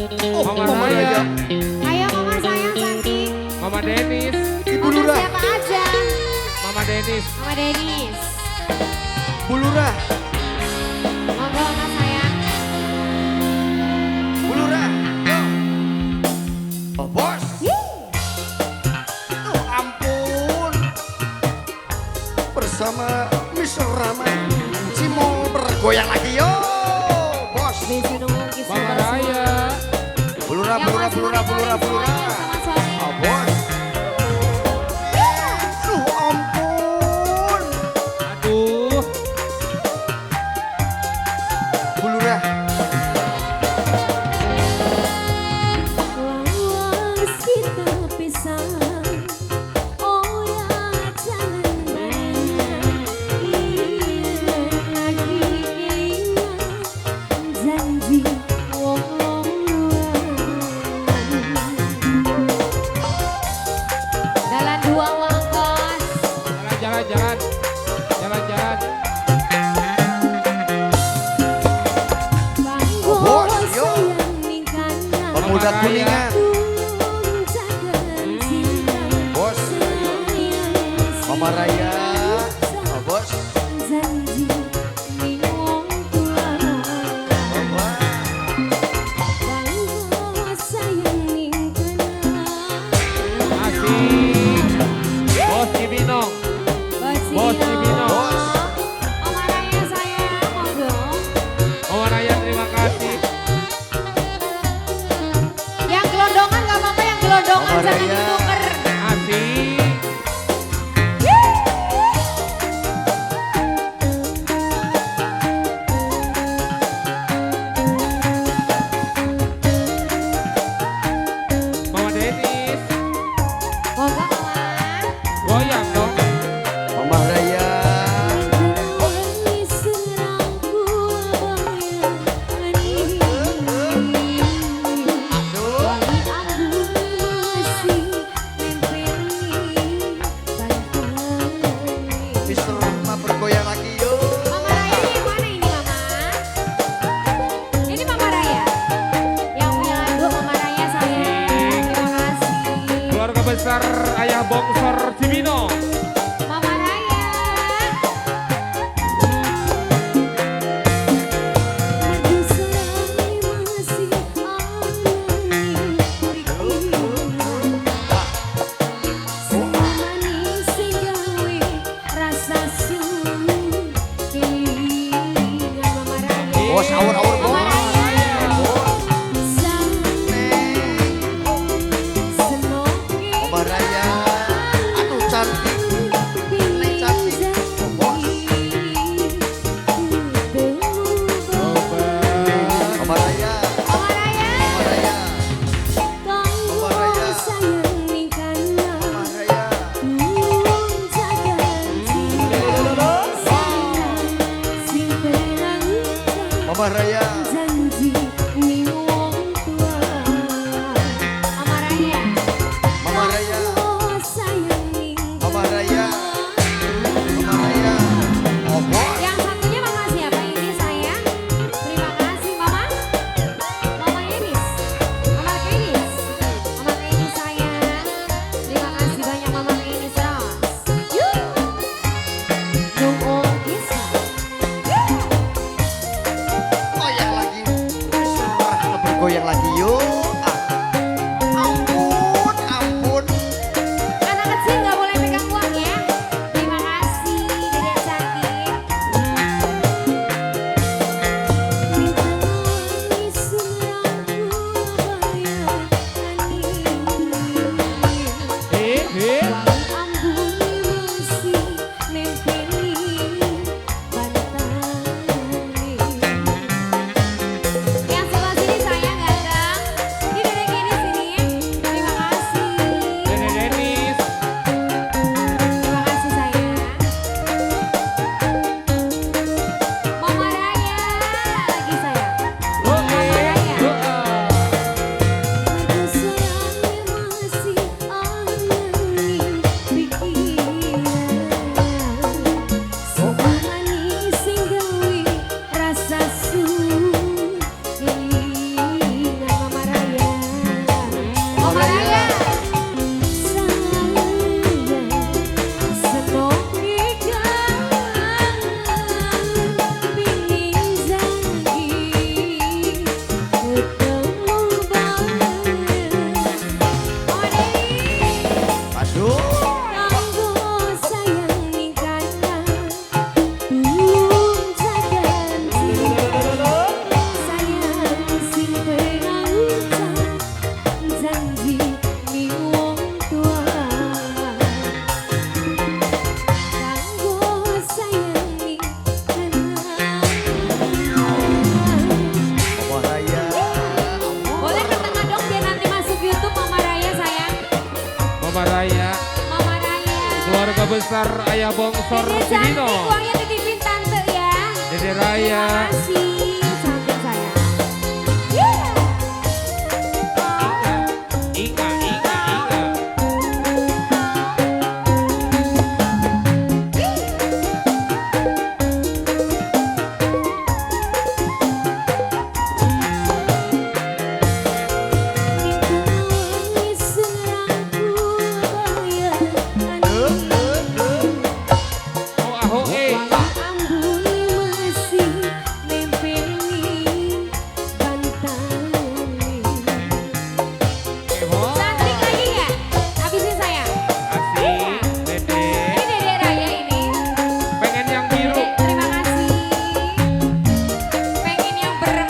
Oh, Mama Raya. Ayo Mama sayang cantik. Mama Denis. Ibu Mama Lurah. siapa aja? Mama Denis. Mama Denis. Bu Lurah. Monggo Mama sayang. Bu Lurah. Yo. Oh, bos. Tuh ampun. Bersama Mr. Rama. Cimol bergoyang lagi yo. Bos. Mama Raya. Bu Lurah, Bu Lurah, Bu Lurah, Bu Lurah, Bu Lurah. Oh, bos. Tuh ampun. Aduh. Bu Lurah. Lawas kita pisah, oh ya jangan bayang, lagi ingat janji wong Dalan dua wangkos. Jalan, jalan, jalan. Jalan, jalan. Oh, bos, yo. Pemuda Mama Raya. Kuningan. Bos. Mama Raya. Oh, bos. Janji ning wong tua. Oh, bos. Bangga sayang ning kenang. Asik. Bos Cibinong. Bos Cibinong. Bos. Mama Raya sayang, monggo. Mama Raya terima kasih. Yang gelondongan gak apa-apa, yang gelondongan Mama jangan Raya. dituker. Asik. Mama Denis. Monggo Mama. Goyang dong. Mama Raya. Aduh. Mr. Rama bergoyang lagi yo. Mama Raya ini yang mana ini Mama? Ini Mama Raya. Yang punya lagu Mama Raya sayang. Terima kasih. Keluarga besar Ayah Bongsor Cibinong. Mama Raya. Mama Raya. Bos, awur-awur bos. Mama Raya. Bos. Mama Raya. Aduh cantik. Neng cantik. Bos. Mama Raya. Mama Raya. Mama Raya. Mama Raya. Mama Raya. Mama Raya. Janji ning wong tua. Mama Raya. Mama Raya. Sayang ning Mama Raya. Mama Raya. Oh, bos. Yang satunya Mama siapa ini sayang? Terima kasih Mama. Mama Enis. Mama Kenis. Mama Kenis sayang. Terima kasih banyak Mama Kenis Ros. Yuk. Nunggu kisah. Goyang lagi. Mr. Rahma bergoyang lagi yo. Ah. Ampun, ampun. Anak kecil nggak boleh pegang uang ya. Terima kasih Dedek cantik. Eh, eh. Yang sebelah sini sayang ganteng. besar Ayah Bongsor Dede cantik, Cibino. uangnya titipin tante ya. Dede Raya. Terima kasih, cantik sayang. Yeah. Inga, inga, inga. Oh, aho, eh. Eho. Cantik lagi nggak? Habisin sayang. Asik, Dede. Ini Dede Raya ini. Pengen yang biru, Dede, terima kasih. Pengen yang berem,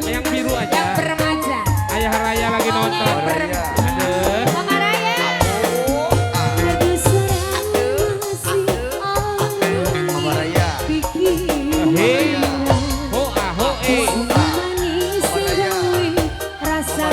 yang biru yang aja. berem aja. Ayah Raya lagi Maunya nonton. yang berem. Aduh. Mama Raya. Mama Raya. Hei. Ho, ah, ho, eh. Mama Raya. Rasa